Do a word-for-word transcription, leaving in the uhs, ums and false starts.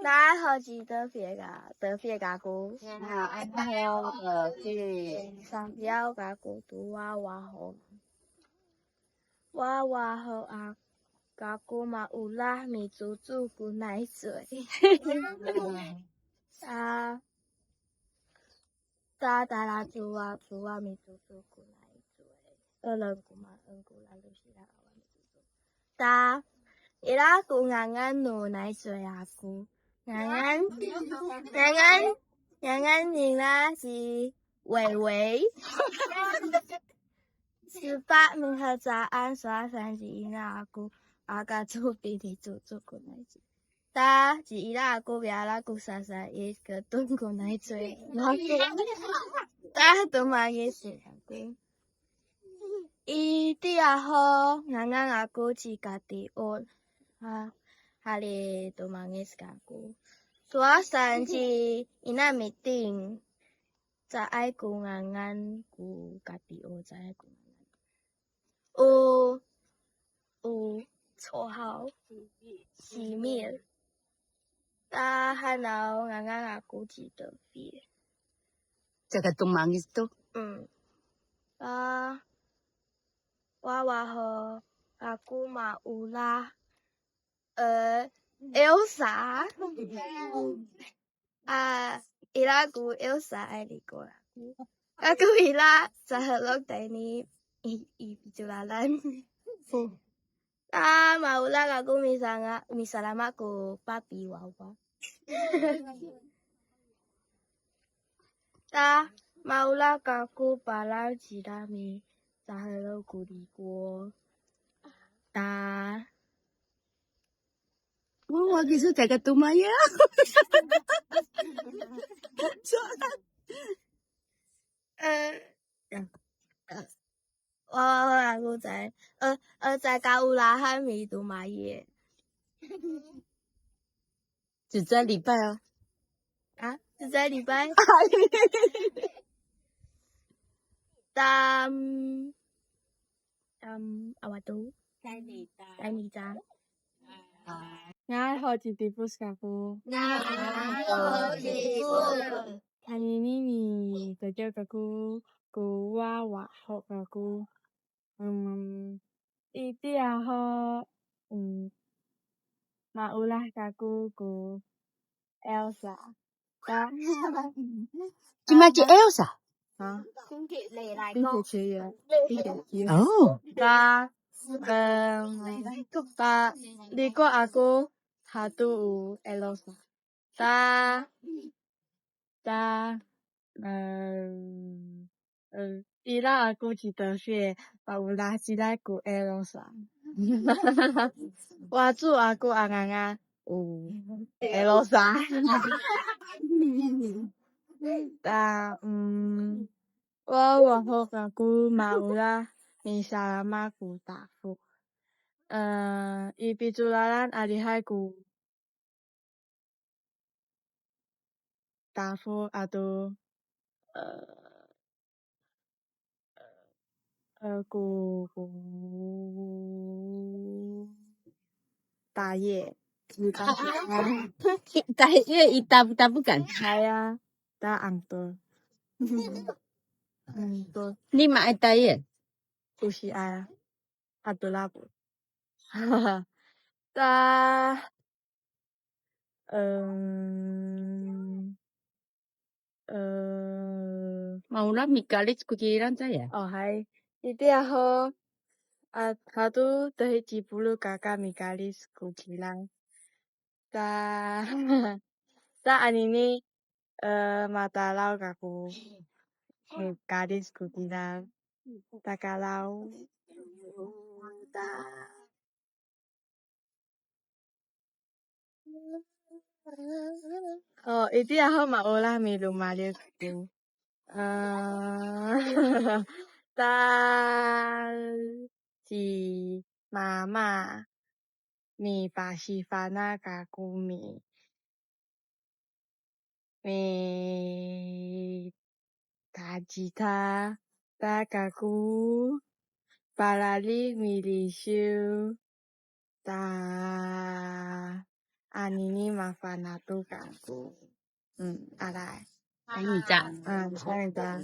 Nga'ay ho ci Tefi ka, Tefi kako. Nga'ay ho Tefi. Sapiyaw kako to wawa ho. Wawa ho a kako maolah micoco ko naycoy. A, ta talacowacowa micoco ko naycoy. Eren ko maen ko lalosira awa micoco. Ta, ira ko ngangan no naycoy ako. Ngangan, ngangan, ngangan nira ci Weiwei. Sepat mihecaan sowal saan ci ina ako, aka to pilicoco ko naycoy. Ta, ci ira ako miala ko sasa'it, keton ko naycoy. Ta, tomangic ako. Itiya ho, ngangan ako ci Katiod. Ha, hali tomangic kako. Sowal saan ci ina miting. Caay ko ngangan ko Katiod, caay ko ngangan. O, o, 绰号 Simil. Ta hanaw ngangan ako ci Tefi. Caka tomangic to. Em. Ta wawa ho kako maolah, e, Elsa. A, ira ko Elsa a riko' ako. Kako ira caherok tayni i, i picolalan. Ta maolah kako misanga, misalama ko papi wawa. Ta maolah kako palaw cira micaherok ko riko'. Ta Wawa kiso caka tomaya. E, wawa ako caay, e, e, caay kaolahan mitomaye. Cecay lipay a. A, cecay lipay. Tam, tam, awa to. Tayni ca. Nga'ay ho ci Tipos kako. Nga'ay ho ci Tipos. Anini micacay kako ko wawa ho kako. Em, itiya ho, em, maolah kako ko Elsa. Ka- Cima ci Elsa? Ha? 冰雪奇缘。冰雪奇缘。哦。Ka, em, ka, riko' ako hato o Elsa. Ta, ta, em, em, ira ako ci Tefi, maolah cira ko Elsa. Waco ako a ngangan o Elsa. Ta, em, wawa ho kako maolah misalama ko tafok. E, i picolalan adihay ko tafok ato, e, e, ko, ko, taye. Taye i tapotapokan. Aya, ta angto. Angto. Nima i taye? Ko siay. Ato lapo. Ta, em, e, maolah mikalic ko kilang caya. O, hay. Itiya ho, a, hato tehi ci Polok kaka mikalic ko kilang. Ta, ta anini, e, matalaw kako mikalic ko kilang. Takaraw. O, itiya ho maolah milomaliw kako. A, ta, ci mama mipasifana' kako mi, mi, tacita, ta kako palaling milisiw, ta, Anini mafana' to kako. Hm, aray. Sangicang. Hm, sangicang.